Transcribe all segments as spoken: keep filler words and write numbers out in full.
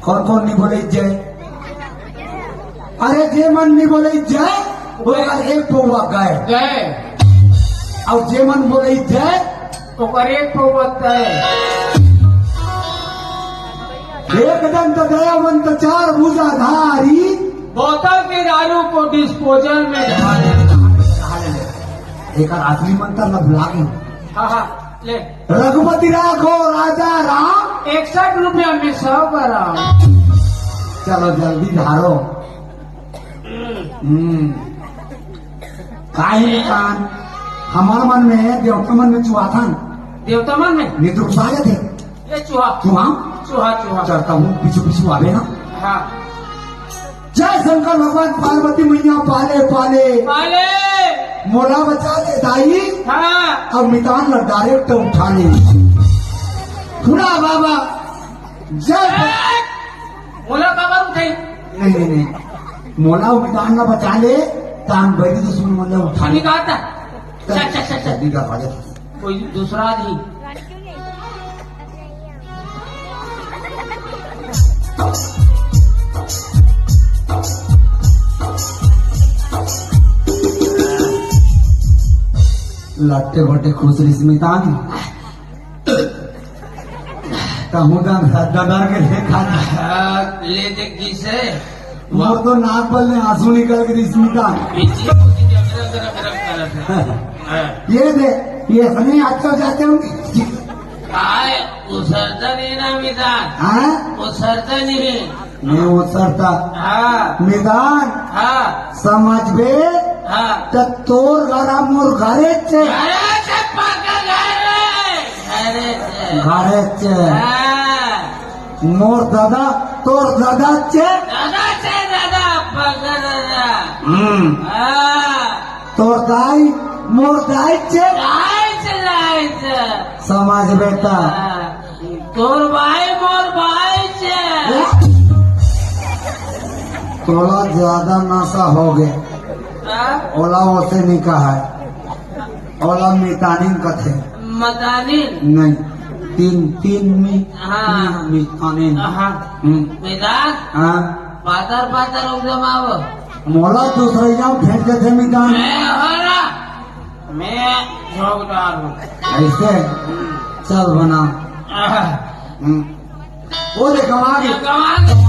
कौन कौन नहीं बोले जय? अरे, जे मन नहीं बोले जय, ओकर एक पौवा गए। गए। अउ जे मन बोले जय, ओकर एक पौवा तय। एक दंत दयावंत चार भुजाधारी। बोतल के दारू को डिस्पोजल में ढाल। एकर असली मंत्र ल भुला गे। हाँ, हाँ, ले। रघुपति राघव राजा राम। इकसठ रुपया में सौ ग्राम। चलो जल्दी ढारो। हम्म। काहे कान? हमर मन में, देवता मन में चुहाथन। देवता मन में? निद्रुप आ जाथे। ये चुहा। चुहा? चुहा, चुहा। चढ़ता हूँ, पीछू पीछू आवे ना। हाँ। जय शंकर भगवान, पार्वती मैया पाले पाले। पाले। मोला बचा ले दाई। हाँ। अब मितान ला डायरेक्ट उठा ले। खुड़ा बाबा, जय। मोला काबर उठाई? नहीं, नहीं, नहीं। मोला अउ मितान ला बचा ले, तान बड़ी दुश्मन मोला उठा ले। निकालता। चल, चल, चल, चल। शादी का खा जा। कोई दूसरा आदमी। लट्टे बट्टे खुश रहिस मितान। कहूँ दान श्रद्धा दान के देखा। हाँ, ले दे किसे? मोर तो नाक बल ले आंसू निकल गे रहिस मितान। पीछे पीछे गरम गरम गरम करत है। हाँ। ये दे, ये सनी आजकल जाते होंगे। काय? उसरता नहीं ना मितान। हाँ? उसरता नहीं। नहीं उसरता। हाँ। मितान। हाँ। समझबे? हाँ। त तोर घर मोर घरे चे। घरे चे पक्का घरे। घरे चे। घरे चे। हाँ। मोर दादा, तोर दादा चे। दादा चे, दादा, पक्का दादा। हम्म। हाँ। तोर दाई, मोर दाई चे। दाई चे, दाई चे। समझ बेटा। हाँ। तोर भाई, मोर भाई चे। तोला ज्यादा नशा हो गे। हाँ? ओला ओसे नहीं कहा है। ओला मितानिन कथे। मतानिन? नहीं। तीन, तीन मी-, हाँ। मी-, मितानिन। हाँ। हम्म। मितान? हाँ। पातर पातर एकदम आव। मोला दूसरइया फेंक देथे मितान। मैं हो ना, मैं झोंकदार हूँ। ऐसे? हम्म। चल बना। आह। हम्म। वो दे कमा के। कमा के।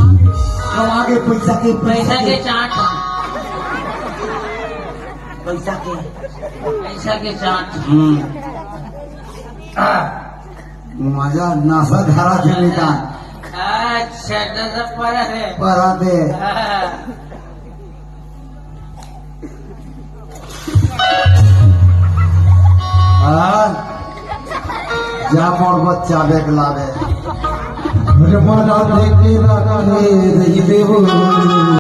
कमा के पैसा के, पैसा के चाट। पैसा के। पैसा के चाट। हम्म। आह। मजा नशा धरा थे मितान। अच्छा, नशा पड़ा है। पड़ा थे। हाँ। हाँ। जा मोर बच्चा बेग लावे। अरे बड़ा देख के रख ले, ये देबो।